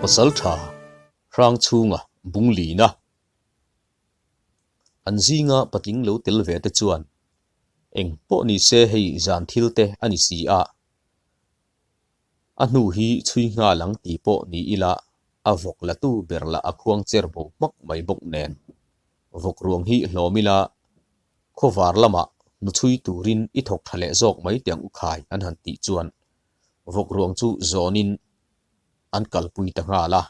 Pasaltha Hrangchhunga Bunglina an zinga patling lo tel ve te chuan eng pawh ni se hei zan thil te a ni si a, a hnu hi chhui nghal ang tih pawh ni ila a vawk la tu ber lah a khuang cher bo hmak mai bawk nen vawk ruang hi hlawm ila khawvar lamah hnuchhui turin i thawk tha leh zawk mai teh ang u khai an han tih chuan vawk ruang chu zawnin an kalpui ta nghal a.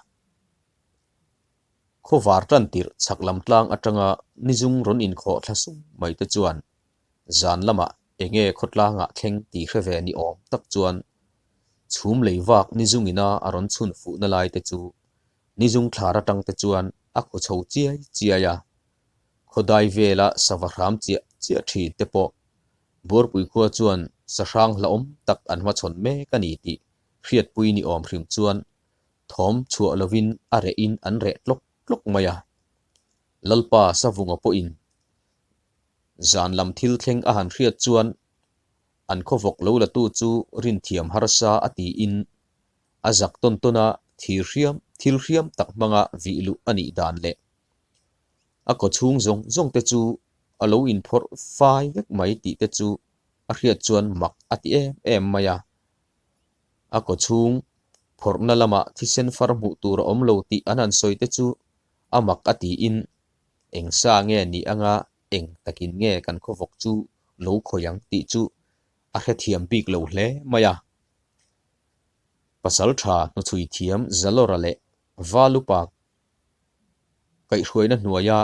Khawvar tan tirh chhak lam tlang atanga nizung rawn inkhawh thla sum mai te chuan zan lamah enge khawtlangah thleng tih hre ve ni awm tak chuan chhum lei vak nizung ina a rawn chhun fuhna lai te chu nizung thlar atang te chuan a khaw chho chiai chiai a. Khawdai vela sava hram chiah chiah thin te pawh Buarpui khua chuan sahrang hlauhawm tak an hmachhawn mek a ni tih hriatpui ni awm hrim chuan thawm chhuah lovin a rehin an reh tlawk tlawk mai a. Lalpa Savunga pawhin zan lam thil thleng a han hriat chuan an khawvawk lo latu chu rinthiam harsa a tiin a zak tawn tawn a thir hriam thil hriam tak hmanga vih luh a nih dan leh a kaw chhung zawng zawng te chu a lo inphawrh fai vek mai tih te chu a hriat chuan mak a ti em em mai a. A kaw chhung phawrhna lamah thisen far hmuh tur a awm lo tih an han sawi te chu a mak a tiin eng sa nge ni anga eng takin nge kan khawvawk chu lo khawih ang tih chu a hrethiam bik lo hle mai a. Pasal tha hnuchhui thiam Zalawra leh Valupa Kaihhruaina hnuaia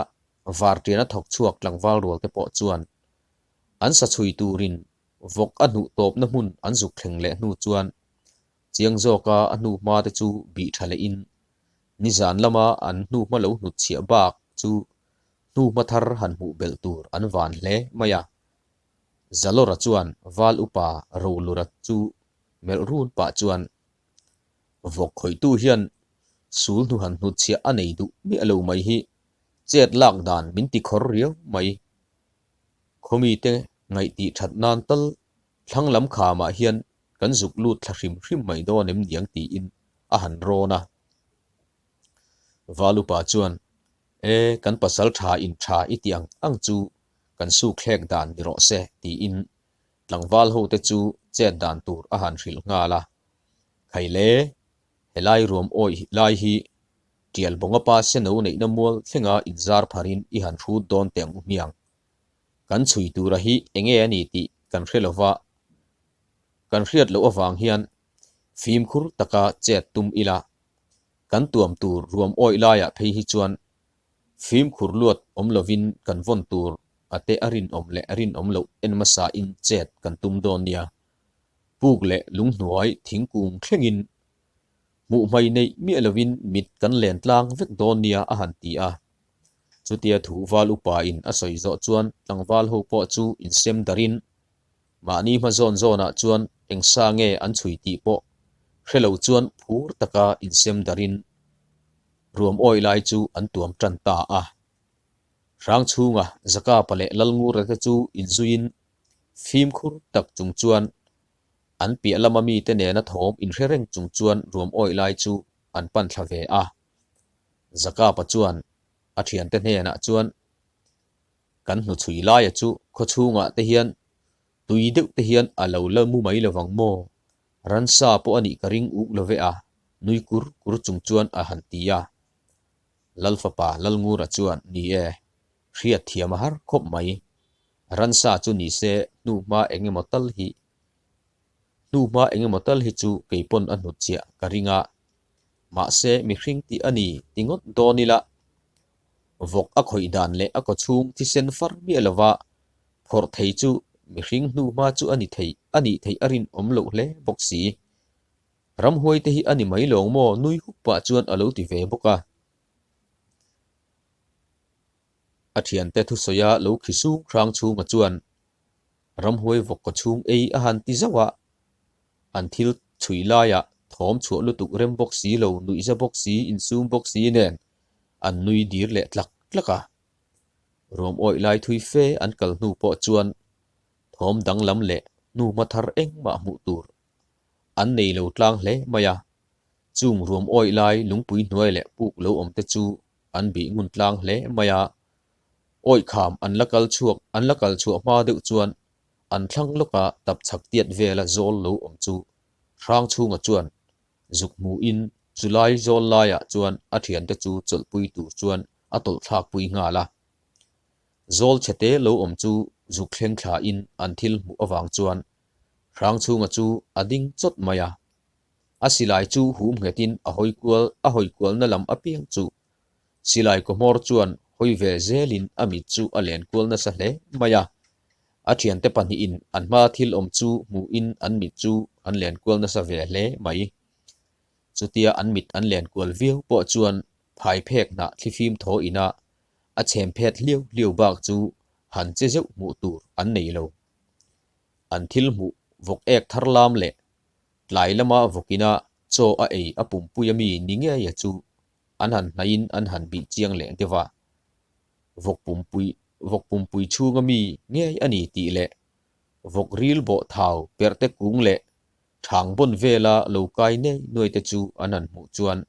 vartiana thawk chhuak tlangval rual te pawh chuan an sa chhui turin vawk a hnuh tawpna hmun an zuk thleng leh hnu chuan chiang zawka a hnu hma te chu bih tha lehin nizan lama an hnu hma lo hnut chhiah bak chu hnu hma thar han hmuh belh tur an van hle mai a. Zalawra chuan val upa Rolura chu melh run pah chuan Vawk khawihtu hian sul hnu han hnutchhiah a nei duh miah lo mai hi chet lak dan min ti khawr riau mai. Khawmite ngaihtih that nan tal thlang lam khamah hian kan zuk lut thla hrim hrim mai dawn em niang tiin a han rawn a. Valupa chuan, E, kan pasal tha in tha i ti ang ang chu kan suk thlek dan ni rawh se tiin tlangval hote chu chet dan tur a han hrilh nghal a. Khaile, helai ruam awih lai hi Tial bawnga pa seno neihna mual thlenga inzar pharin i han hrut dawn teh ang u hmiang. Kan chhui tura hi enge a ni tih kan hre lova, kan hriat loh avang hian fimkhur taka chet tum ila, kan tuam tur ruam awih laiah phei hi chuan fimkhur luat awm lovin kan vawn tur a te a rinawm leh a rinawm loh en hmasain chet kan tum dawn nia. Puk leh lunghnuai thingkung thlengin hmuh hmai neih miah lovin mit kan len tlang vek dawn nia a han ti a. Chutia thu val upa in a sawi zawh chuan tlangval ho pawh chu insem darin mahni hma zawn zawnah chuan eng sa nge an chhui tih pawh hre lo chuan phur taka insem darin ruam awih lai chu an tuam tan ta a. Hrangchhunga Zakapa leh Lalngura te chu inzuiin Fimkhur tak chung chuan an piah lama mite nena thawm inhre reng chung chuan ruam awih lai chu an pan thla ve a. Zakapa chuan a thiante hnenah chuan, Kan hnuchhui laia chu khawchhungah te hian tui deuh te hian a lo la mu mai lovang maw? Ransa pawh a nih ka ring uk lo ve a, nui kur kur chung chuan a han ti a. Lalfapa Lalngura chuan, Ni e, hriat thiam a har khawp mai. Ransa chu ni se hnu hma eng emaw tal hi hnu hma eng emaw tal hi chu kei pawn a hnut chiah ka ring a, mahse mihring tih a ni ti ngawt dawn ila vawk a khawih dan leh a kaw chhung thisen far miah lova phawrh thei chu mihring hnu hma chu a ni thei a nih theih a rinawm loh hle bawk si. Ramhuai te hi a ni mai lawng maw nui huk pah chuan a lo ti ve bawk a. A thiante thusawia lo khi sung hrang chhunga chuan ramhuai vawk kaw chhung ei a han ti zauh a, an thil chhui laiah thawm chhuah lutuk rem bawk si lo, nuihza bawk si, insum bawk si nen an nui dir leh tlak tlak a. Ruam awih lai thui fe an kal hnu pawh chuan thawm danglam leh hnu hma thar engmah hmuh tur an nei lo tlang hle mai a. Chung ruam awih lai lungpui hnuai leh puk lo awm te chu an bih ngun tlang hle mai a. Awih kham an la kal chhuak an la kal chhuah hma deuh chuan an thlang lawka tap chhak tiat vela zawl lo awm chu hrang chhunga chuan zuk hmuhin chulai zawl laiah chuan a thiante chu chawlhpui tur chuan a tawlh thlakpui nghal a. Zawl chhete lo awm chu zuk thleng thlain an thil hmuh avang chuan hrang chhunga chu a ding chawt mai a. A silai chu hum nghetin a hawi kual a hawi kualna lam apiang chu silai kawhmawr chuan hawi ve zelin a mit chu a len kual nasa hle mai a. A thiante pahnihin an hma thil awm chu hmuhin an mit chu an len kual nasa ve hle mai. Chutia an mit an len kual viau pawh chuan phai phek hnah thlifim thaw ina a chhem phet hliau hliau bak chu han che zeuh hmuh tur an nei lo. An thil hmuh vawk ek thar lam leh Tlai lama vawkina chaw a ei a pumpui a mi ni ngeia chu an han hnaihin an han bih chiang leh deuh a. Vawk pumpui vawk pumpui chhunga mi ngei a ni tih leh vawk ril bawh thau perhte kung leh thang bawn vela lo kai nei nuai te chu an han hmuh chuan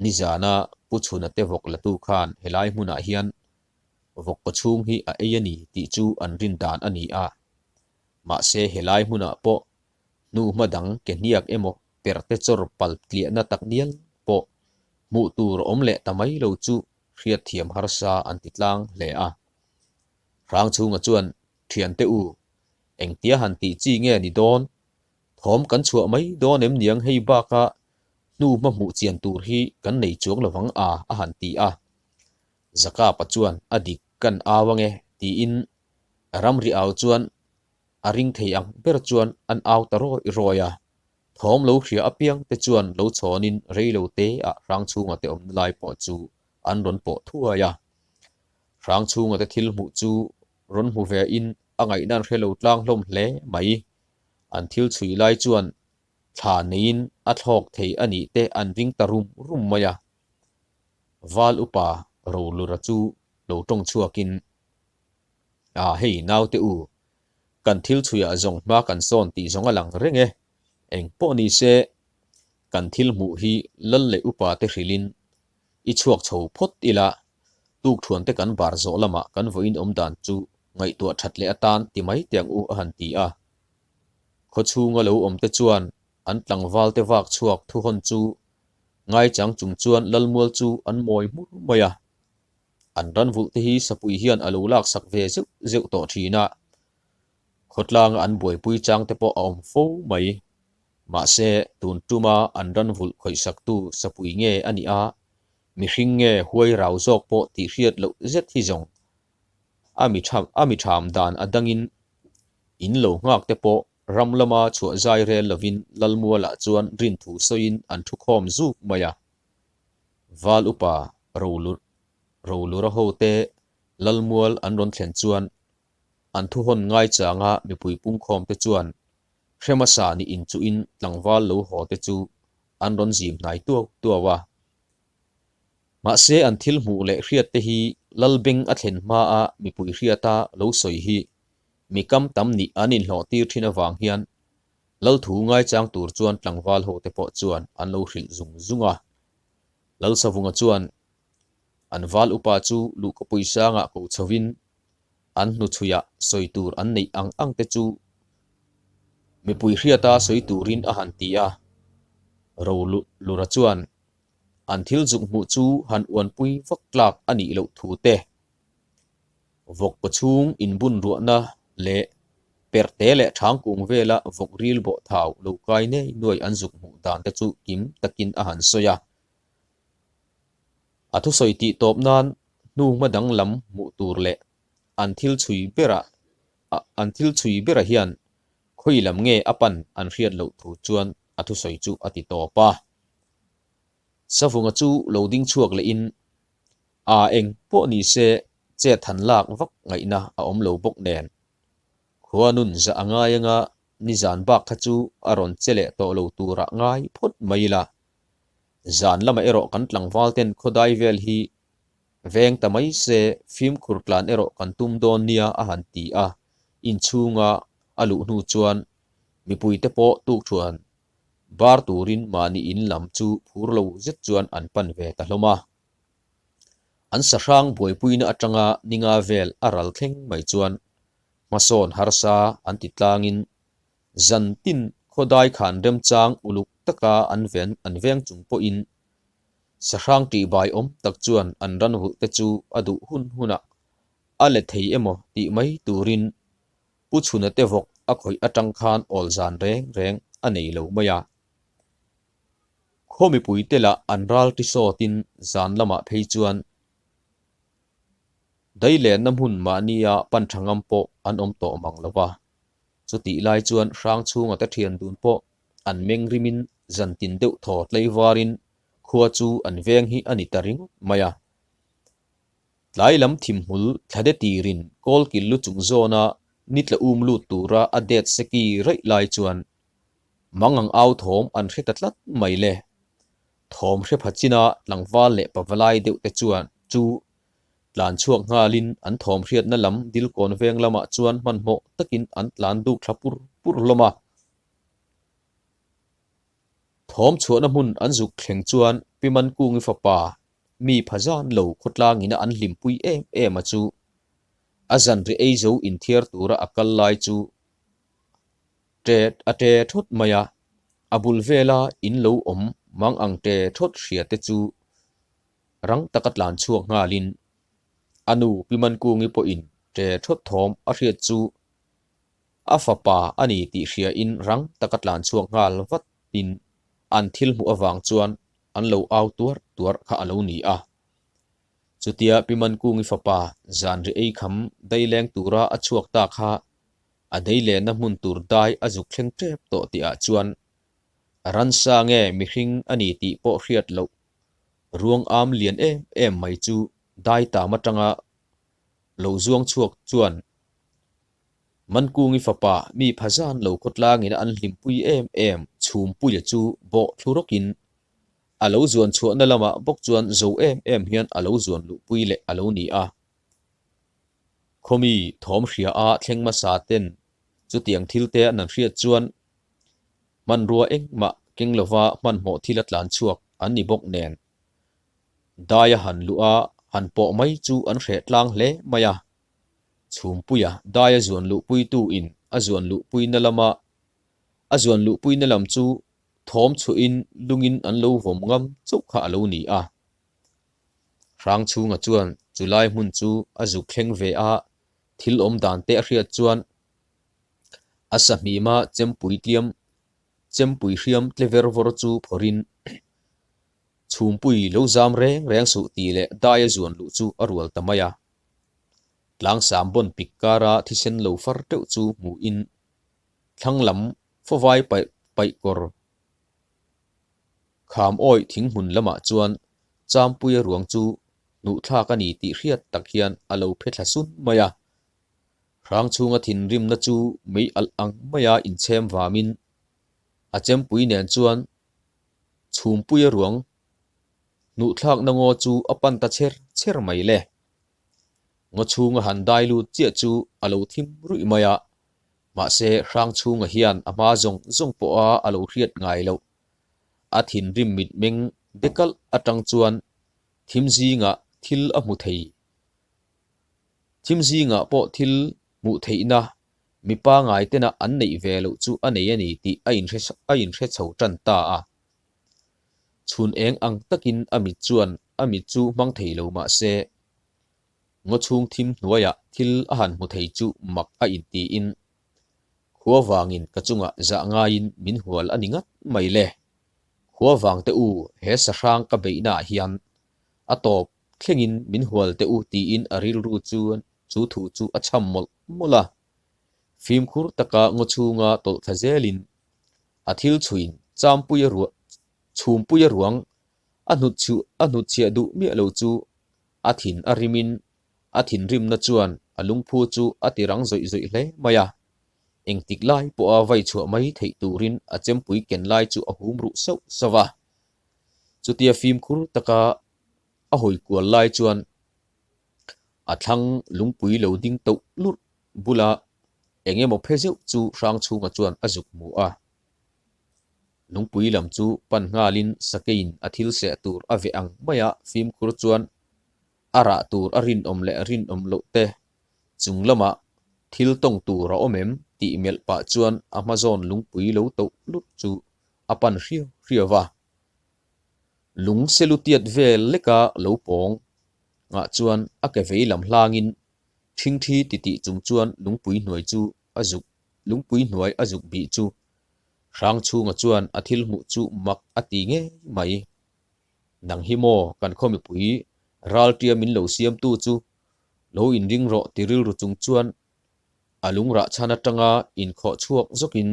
nizana Pu Chhuna te vawk latu khan helai hmunah hian vawk kawchhung hi a ei a ni tih chu an rin dan a ni a. Mahse helai hmunah pawh hnu hma dang ke hniak emaw perte chawr pal tliahna tak nial pawh hmuh tur awm leh ta mai lo chu hriatthiam harsa an ti tlang hle a. Hrangchhunga chuan, Thiante u, engtia han tih chi nge ni dawn? Thawm kan chhuah mai dawn em niang hei baka hnu hma hmuh chian tur hi kan nei chuang lovang a a han ti a. Zakapa chuan, A dik kan au ange tiin ramri au chuan a ring thei ang ber chuan an au ta rawi rawi a, thawm lo hria apiang te chuan lo chhawnin rei lo te ah Hrangchhunga te awmna lai pawh chu an rawn pawh thuai a. Hrangchhunga te thil hmuh chu rawn hmu ve in a ngaihna an hre lo tlang hlawm hle mai. An thil chhui lai chuan thla neiin a thlawk thei a nih te an ring ta rum rum mai a. Val upa Rolura chu lo tawng chhuakin A hei naute u, kan thil chhuiah zawng hma kan sawn tih zawng a lang reng e. Eng pawh ni se, kan thil hmuh hi lal leh upa te hrilhin i chhuak chho phawt ila, tukthuan te kan bar zawh lamah kan vawiin awm dan chu ngaihtuah that leh atan ti mai teh ang u a han ti a. Khawchhunga lo awm te chuan an tlangval te vak chhuak thuhawn chu ngaichang chung chuan lalmual chu an mawi hmur mai a. An ran vulh te hi sapui hian a lo laksak ve zeuh zeuh tawh thin a, khawtlanga an buaipui chang te pawh a awm fo mai. Mahse, tun tuma an ran vulh khawihsaktu sapui nge a nih a, mihring nge huai rau zawk pawh tih hriat loh zet hi zawng a mi tha a mi tham dan a dangin in lo nghak te pawh ram lama chhuah zai rel lovin Lalmualah chuan rinthu sawiin an thu khawm zuk mai a. Val upa Rolur Rolura hote Lalmual an rawn thlen chuan an thuhawn ngaichanga mipui pungkhawmte chuan hremasa ni inchuhin tlangval lo haw te chu an rawn zim hnai tuau tuau a. Mahse an thil hmuh leh hriat te hi Lalbeng a thlen hmaa mipui hriata lo sawi hi mi kam tam nih an inhlawh tir thin avang hian Lalthu ngaichang tur chuan tlangval hote pawh chuan an lo hrilh zung zung a. Lalsavunga chuan an val upa chu luhkapui sangah ko chhovin an hnuchhuiah sawi tur an neih ang ang te chu mipui hriata sawi turin a han ti a. Rolura chuan an thil zuk hmuh chu han uanpui vak tlak a nih loh thu te Vawk kawchhung inbun ruahna leh perhte leh thangkung vela vawk ril bawh thau lo kai nei nuai an zuk hmuh dan te chu kim takin a han sawi a. A thusawi tih tawp nan hnu hma dang lam hmuh tur leh an thil chhui bera an thil chhui bera hian khawi lam nge a pan an hriat loh thu chuan a thusawi chu a ti tawp a. Savunga chu lo ding chhuak lehin A eng pawh ni se chet han lak vak ngaihna a awm lo bawk nen. Khua nun zah a ngai anga nizan bak kha chu a rawn che leh tawh lo turah ngai phawt mai ila. Zan lamah erawh kan tlangval ten khawdai vel hi veng ta mai se fimkhur tlan erawh kan tum dawn nia a han ti a, inchhunga a luh hnu chuan mipuite pawh tukthuan. Bar turin mahni in lam chu phur lo zet chuan an pan ve ta hlawm a. An sahrang buaipuina atanga ninga vel a ral thleng mai chuan hmasawn harsa an ti tlangin zan tin khawdai khan remchang uluk taka an ven an veng chung pawhin sahrang tihbai awm tak chuan an ranvulh te chu a duh hun hunah a let thei emaw tih mai turin Pu Chhuna te vawk a khawih atang khan awl zan reng reng a nei lo mai a. Khaw mipui te lah an ral ti sawtin zan lamah phei chuan dailenna hmun mahnia pan tha ngam pawh an awm tawh mang lo va. Chutih lai chuan hrang chhunga te thian dun pawh an meng rimin zan tin deuh thaw tleivarin khua chu an veng hi a ni ta ringawt mai a. Tlai lam thimhmul thlade tirin kawlkil lu chung zawna ni tla um lut tura a det seki raih lai chuan mang ang au thawm an hre ta tlat mai le. Thawm hre pha china tlangval leh pavalai deuh te chuan chu tlan chhuak nghalin an thawm hriatna lam dilkawn veng lamah chuan hmanhmawh takin an tlan duk thla pur pur hlawm a. Thawm chhuahna hmun an zuk thleng chuan Pi Mankungi fapa Mi pha zan lo khawtlang ina an hlimpui em em a chu a zanri ei zo inthiar tura a kal lai chu ṭe a ṭe thawt mai a, a bul vela in lo awm mang ang ṭe thawt hria te chu rang taka tlan chhuak nghalin a nu Pi Mankungi pawhin ṭe thawt thawm a hriat chu a fapa a ni tih hriain rang taka tlan chhuak nghal vatin an thil hmuh avang chuan an lo au tuar tuar kha a lo ni a. Chutia Pi Mankungi fapa zanri ei kham daileng tura a chhuak ta kha a deilenna hmun tur dai a zuk thleng tep tawh tihah chuan ransa nge mihring a ni tih pawh hriat loh ruang am lian em em mai chu dai tam atanga lo zuang chhuak chuan Mankungi fapa mi pha zan lo khawtlangin an hlimpui em em Chhumpuia chu bawh thlu rawkin a lo zuan chhuahna lamah bawk chuan zo em em hian a lo zuan luhpui leh a lo ni a. Khawmi thawm hria a thleng hmasa ten chutiang thil te an hriat chuan hmanrua engmah keng lova hmanhmawh thil a tlan chhuak an ni bawk nen dai a han luh a han pawh mai chu an hreh tlang hle mai a. Chhumpuia dai a zuan luhpuitu in a zuan luhpuina lama a zuan luhpuina lam chu thawm chhuahin lungin an lo vawm ngam chauh kha a lo ni a. Hrangchhunga chuan chu lai hmun chu a zuk thleng ve a, thil awm dan te a hriat chuan a sahmima chempui tliam chempui hriam tle ver vawr chu phawrhin Chhumpui lo zam reng reng suh tih leh dai a zuan luh chu a rual ta mai a. Tlangsam bawn pik kara thisen lo far teuh chu hmuhin thlang lam fawvai paih paih kawr kham awih thing hmun lamah chuan Champuia ruang chu hnuhthlak a ni tih hriat tak hian a lo phe thla sun mai a. Hrang chhunga thinrimna chu mei alh ang maia inchhem vamin a chempui nen chuan Chhumpuia ruang hnuhthlakna ngaw chu a pan ta chher chher mai le. Ngaw chhunga han dai lut chiah chu a lo thim ruih mai a, mahse hrang chhunga hian a hma zawng zawng pawha a lo hriat ngai loh. A thinrim mitmeng dekalh atang chuan thim zingah thil a hmu thei. Thim zingah pawh thil hmuh theihna mi pangai tena an neih ve loh chu a nei a ni tih a inhre a inhre chho tan ta a. Chhun eng ang takin a mit chuan a mit chu hmang thei lo mah se, ngaw chhung thim hnuaiah thil a han hmu thei chu mak a intiin, Khua vangin ka chungah zah ngaiin min hual a ni ngat mai le. Khua vang te u, he sahrang ka beihnaah hian a tawp thlengin min hual teh u tiin a rilru chuan chu thu chu a chham mawlh mawlh a. Fimkhur taka ngaw chhunga tawlh thla zelin a thil chhuin champuia ruah chhumpuia ruang a hnut chhuh a hnut chhiah duh miah lo chu a thin a rimin a thinrimna chuan a lungphu chu a ti rang zawih zawih hle mai a. Engtik lai pawha vai chhuah mai theih turin a chempui ken lai chu a hum ruh sauh sauh a. Chutia fimkhur taka a hawi kual lai chuan a thlang lungpui lo ding tauh lurh bula eng emaw phe zeuh chu Hrangchhunga chuan a zuk hmu a. Lungpui lam chu pan nghalin sakeiin a thil seh tur a veh ang maia fimkhur chuan a rah tur a rinawm leh rinawm loh te chung lamah thil tawng tur a awm em tih melh pah chuan a hma zawn lungpui lo toh lut chu a pan hriau hriau va. Lung selutiat vel leka lo pawng ngah chuan a ke vei lam hlangin ṭhingṭhi titih chung chuan lungpui hnuai chu a zuk lungpui hnuai a zuk bih chu Hrangchhunga chuan a thil hmuh chu mak a ti ngei mai. Nang hi maw kan khaw mipui ralṭia min lo siamtu chu lo inring rawh ti rilru chung chuan a lungrah chhan aṭanga inkhawh chhuak zawkin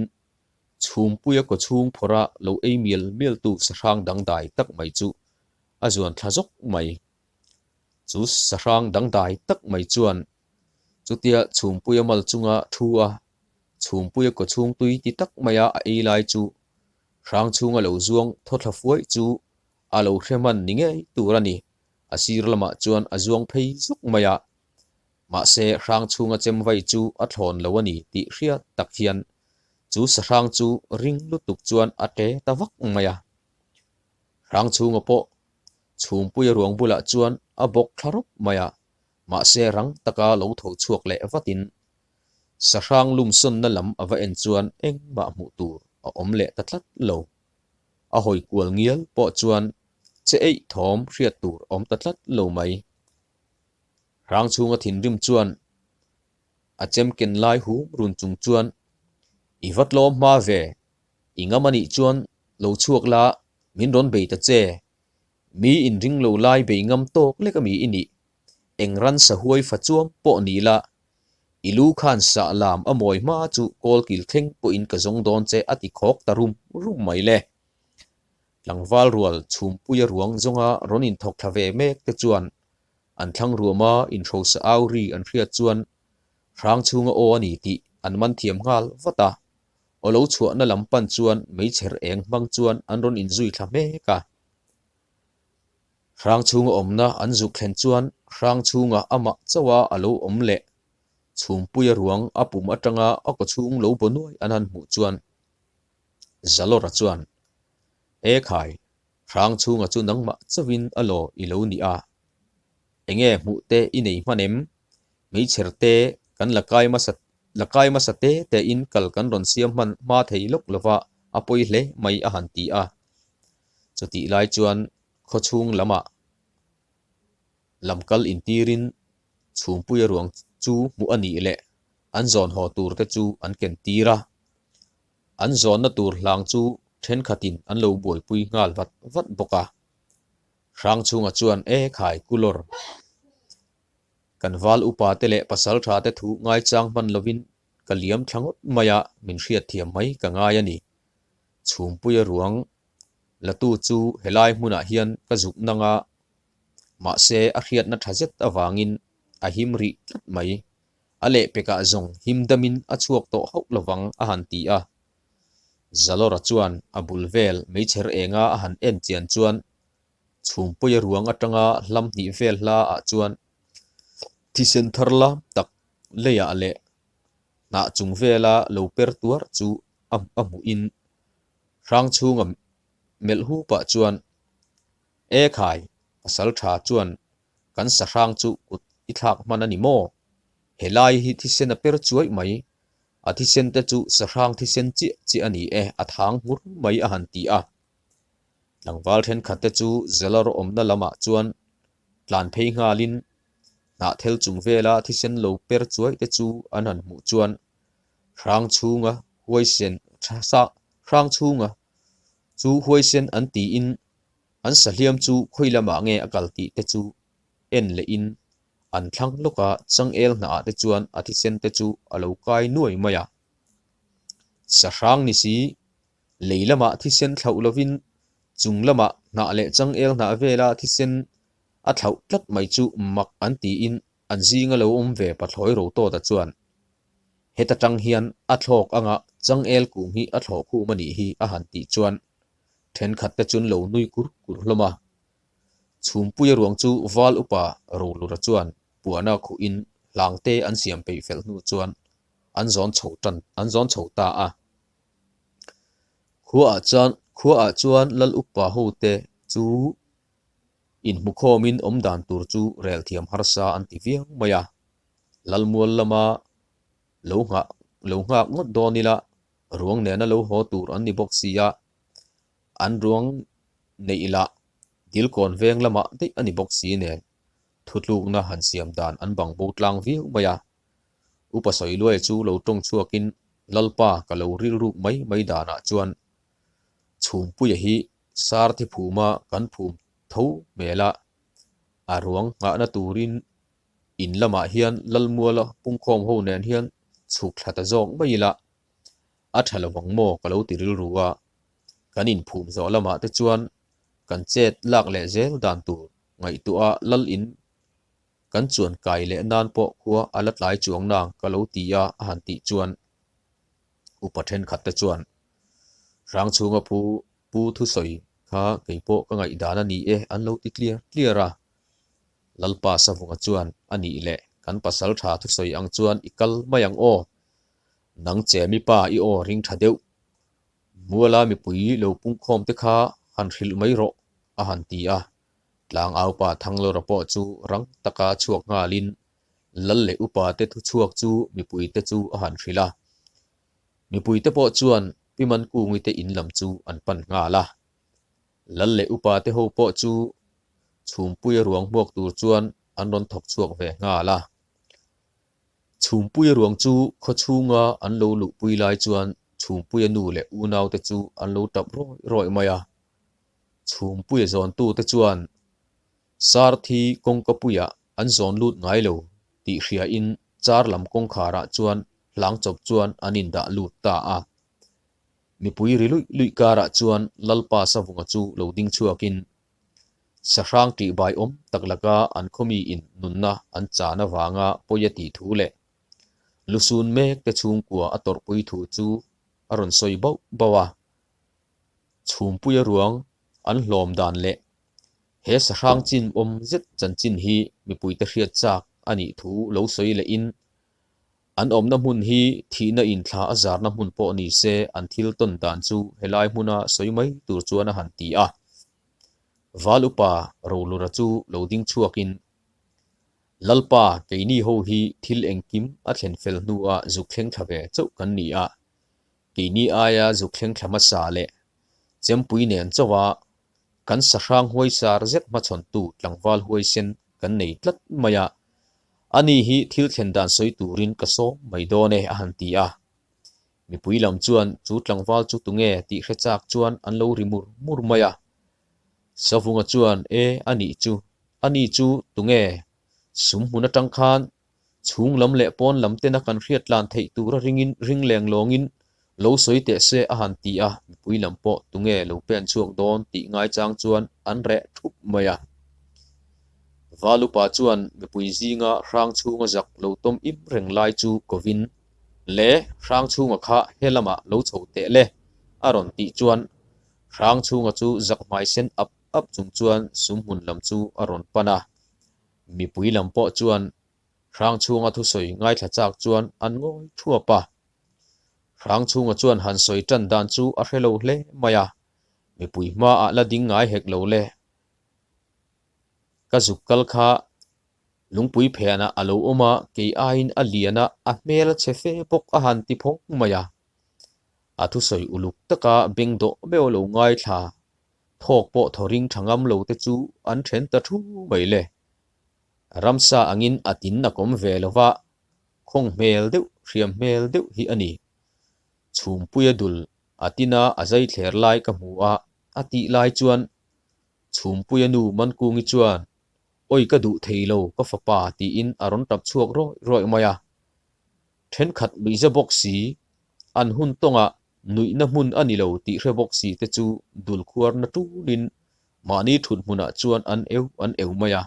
chhumpuia kawchhung phawrha lo ei mial mialtu sahrang dangdai tak mai chu a zuan thla zawk mai. Chu sahrang dangdai tak mai chuan chutia chhumpuia mal chunga thu a chhumpuia kawchhung tui ti tak maia a ei lai chu hrang chhunga lo zuang thaw thla fuai chu a lo hre hman ni ngei tur a ni. A sir lamah chuan a zuang phei zuk mai a, mahse hrang chhunga chem vai chu a thlawn lo a ni tih hriat tak hian chu sahrang chu ring lutuk chuan a ṭe ta vak mai a. Hrang chhunga pawh chhumpuia ruang bulah chuan a bawk thla rawp mai a, mahse rang taka lo tho chhuak leh vatin sahrang lumsawnna lam a va en chuan engmah hmuh tur a awm leh ta tlat lo. A hawi kual ngial pawh chuan che eih thawm hriat tur a awm ta tlat lo mai. Hrang chhunga thinrim chuan a chem ken lai hum run chung chuan, I va tlawm hma ve, i ngam anih chuan lo chhuak la, min rawn bei ta che. Mi inring lo lai bei ngam tawk lek ami i nih, eng ransa huai fa chuam pawh ni la, I lu khan sah lam a mawi hma chu kawlkil thleng pawhin ka zawng dawn che a ti khawk ta rum rum mai le. Tlangval rual chhumpuia ruang zawnga rawn inthawk thla ve mek te chuan an thlang ruama inhrosa au ri an hriat chuan hrang chhunga aw a ni tih an man thiam nghal vat a, aw lo chhuahna lam pan chuan meichher eng hmang chuan an rawn inzui thla mek a. Hrang chhunga awmna an zuk thlen chuan hrang chhunga amah chauha a lo awm leh chhumpuia ruang a pum atanga a kaw chhung lo baw nuai an han hmuh chuan Zalawra chuan, E khai, hrang chhunga chu nangmah chauhin a law i lo ni a, enge hmuh te i nei hman em? Hmeichher te kan la kai hmasa la kai hmasa te tein kal kan rawn siam hman hma thei lawk lova a pawi hle mai a han ti a. Chutih lai chuan khawchhung lamah lam kal intirin chhumpuia ruang chu hmuh a nih leh an zawn haw tur te chu an ken tir a. An zawnna tur hlang chu thenkhatin an lo buaipui nghal vat vat bawk a. Hrangchhunga chuan E khai Kulawr, kan val upa te leh pasal tha te thu ngaichang hman lovin ka liam thla ngawt mai a, min hriatthiam mai ka ngai a ni. Chhumpuia ruang latu chu helai hmunah hian ka zuk nang a, mahse a hriatna tha zet avangin a him rih tlat mai. A lehpekah zawng him damin a chhuak tawh hauh lovang a han ti a. Zalawra chuan a bul vel meichher enga a han en chian chuan chhumpuia ruang atanga hlam hnih vel hla ah chuan thisen thar lam tak leiah leh hnah chung vela lo per tuar chu a hmuhin hrang chhunga melh hupah chuan, E khai, pasal tha chuan kan sahrang chu kut i thlak hman a ni maw? Helai hi thisen a per chuai mai, a thisen te chu sahrang thisen chiah chiah a ni e, a thang nghur mai a han ti a. Tlangval thenkhat te chu Zelar awmna lamah chuan tlan phei nghalin hnahthel chung vela thisen lo per chuai te chu an han hmuh chuan Hrang chhunga huaisen hrang chhunga chu huaisen an tiin an sahliam chu khawi lamah nge a kal tih te chu en lehin an thlang lawk a, changel hnah ah te chuan a thisen te chu a lo kai nuai mai a. Sahrang ni si, lei lamah thisen thlauh lovin chung lamah hnah leh changel hnah vela thisen a thlauh tlat mai chu mak an tiin An zinga lo awm ve Pathlawi Rotawta chuan, Heta tang hian a thlawk anga changel kung hi a thlawh khum a nih hi a han tih chuan thenkhat te chun lo nui kur kur hlawm a. Chhumpuia ruang chu Val upa Rolura chuan puana khuhin hlangte an siam peih fel hnu chuan an zawn chho tan an zawn chho ta a. Khuaah chuan Khuaah chuan Lal upa hote chu inhmukhawmin awm dan tur chu rel thiam harsa an ti viau mai a. Lalmual lama lo nghah lo nghak ngawt dawn ila ruang nena lo haw tur an ni bawk si a, an ruang neih lah Dilkawn veng lamah daih a ni bawk si nen thutlukna han siam dan an bang bo tlang viau mai a. Upa Sawiluaia chu lo tawng chhuakin Lalpa ka lo rilruk mai mai danah chuan Chhumpuia hi Sarthi phuma kan phum tho hmel a, a ruang nghahna turin in lamah hian Lalmuala pungkhawm ho nen hian chhuk thla ta zawk mai ila a tha lo ang maw ka lo ti rilru a, kan inphum zawh lamah te chuan kan chet lak leh zel dan tur ngaihtuah a Lal in Kan chuan kai leh nan pawh khua a la tlai chuang nang ka lo ti a a han tih chuan upa thenkhat te chuan Hrangchhunga phu pu thusawi kha kei pawh ka ngaihdan a ni e an lo ti tliar tliar a. Lalpa Savunga chuan a nih leh kan pasal tha thusawi ang chuan i kal mai ang aw. Nang che mipa i aw ring tha deuh. Muala mipui lo pungkhawm te kha han hrilh mai rawh a han ti a. Tlangaupa Thanglawra pawh chu rang taka chhuak nghalin Lal leh upa te thuchhuak chu mipuite chu a han hrilh a. Mipuite pawh chuan Pi Mankungi te in lam chu an pan nghal a. Lal leh upa te ho pawh chu Chhumpuia ruang hmuak tur chuan an rawn thawk chhuak ve nghal a. Chhumpuia ruang chu khaw chhunga an lo luhpui lai chuan Chhumpuia nu leh unaute chu an lo tap rawih rawih mai a. Chhumpuia zawntute chuan Sarthi kawngkapuiah an zawn lut ngai lo tih hriain car lam kawngkharah chuan hlang chawp chuan an indah lut ta a. Mipui ri luih luih karah chuan Lalpa Savunga chu lo ding chhuakin Sahrang tihbai awm tak laka an khawmiin nunna an chan avanga pawi a tih thu leh lusun mek te chhungkua a tawrhpui thu chu a rawn sawi bauh bauh a. Chhumpuia ruang an hlawm dan leh he sahrang chin awm zet chanchin hi mipuite hriat chak a nih thu lo sawi lehin an awmna hmun hi thihna inthla a zarna hmun pawh ni se an thil tawn dan chu helai hmuna sawi mai tur chuan a han ti a. Val upa Rolura chu lo ding chhuakin, Lalpa, keini ho hi thil engkim a thlen fel hnuah zuk thleng thla ve chauh kan ni a, Keini aia zuk thleng thla hmasa leh chempui nen chauha kan sahrang huaisar zet hmachhawntu tlangval huaisen kan nei tlat mai a, ani hi thil thlen dan sawi turin ka sawm mai dawn e a han ti a. Mipui lam chuan chu tlangval chu tunge tih hre chak chuan an lo ri mur mur mai a. Savunga chuan e anih chu, ani chu tunge? Sum hmun atang khan Chhung lam leh pawn lam tena kan hriat tlan theih tura ringin ring leng lawngin lo sawi teh se a han ti a, mipui lam pawh tunge lo pen chhuak dawn tih ngaichang chuan an reh thup mai a. Valupa chuan mipui zinga hrang chhunga zak lo tawm im reng lai chu kovin le hrang chhunga kha he lamah lo chho teh le a rawn tih chuan hrang chhunga chu zak hmai sen ap ap chung chuan sumhmun lam chu a rawn pan a. Mipui lam pawh chuan Hrangchhunga thusawi ngaithla chak chuan an ngawi thuap a. Hrangchhunga chuan han sawi tan dan chu a hre lo hle mai a, mipui hmaah la ding ngai hek lo le. Ka zuk kal kha lungpui phenah a lo awm a, kei aiin a lian a, a hmel a chhe fe bawk a han ti phawng mai a. A thusawi uluk taka beng dawh meuh lo ngaithla Thawk pawh thaw ring tha ngam lo te chu an then ta thu mai le. Ramsa angin a tin a kawm ve lo va, khawng hmel deuh, hriam hmel deuh hi a ni. Chhumpuia dul a tina a zai thler lai ka hmu a, a tih lai chuan Chhumpuia nu Mankungi chuan, Awi ka duh thei lo ka fapa tiin a rawn tap chhuak rawih rawih mai a. Thenkhat nuihza bawk si, an hun tawngah Nuihna hmun a ni lo tih hre bawk si te chu dul khuarna tulin mahni thut hmunah chuan an eu an eu mai a.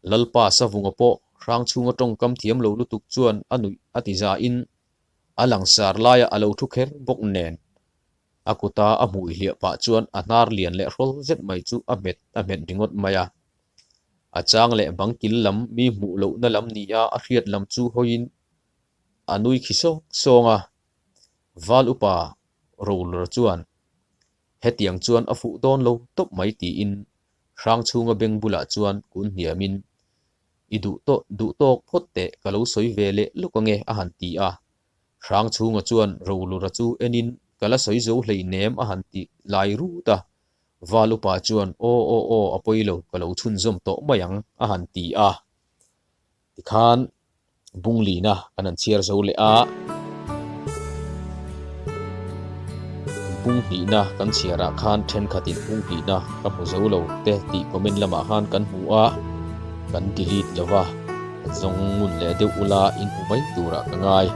Lalpa Savunga pawh hrangchhunga tawngkam thiam lo lutuk chuan a nuih a ti zain a langsar laiah a lo thu kher bawk nen a kuta a hmui hliah pah chuan a hnar lian leh hrawl zet mai chu a hmet a hmet ringawt mai a. A chang leh bang kil lam mi hmuh lohna lam nia a hriat lam chu hawiin a nui khi sawng sawng a. Val upa Rowler chuan. Hetiang chuan a fuh dawn lo tawp mai tiin Hrangchhunga beng bulah chuan kun hniamin, I duh tawh duh tawk phawt teh ka lo sawi ve leh lawk ange a han ti a. Hrangchhunga chuan Rolura chu enin ka la sawi zo hleinem a han ti lai rut a. Val upa chuan aw aw aw a pawi lo ka lo chhunzawm tawh mai ang a han ti a. Tikhan Bunglina kan han chhiar zo leh a, Bunghnihna kan chhiarah khan thenkhatin Bunghnihna ka hmu zo lo te tih comment lamah khan kan hmu a, kan delete lo va, zawng ngun leh deuh ula in hmu mai turah ka ngai.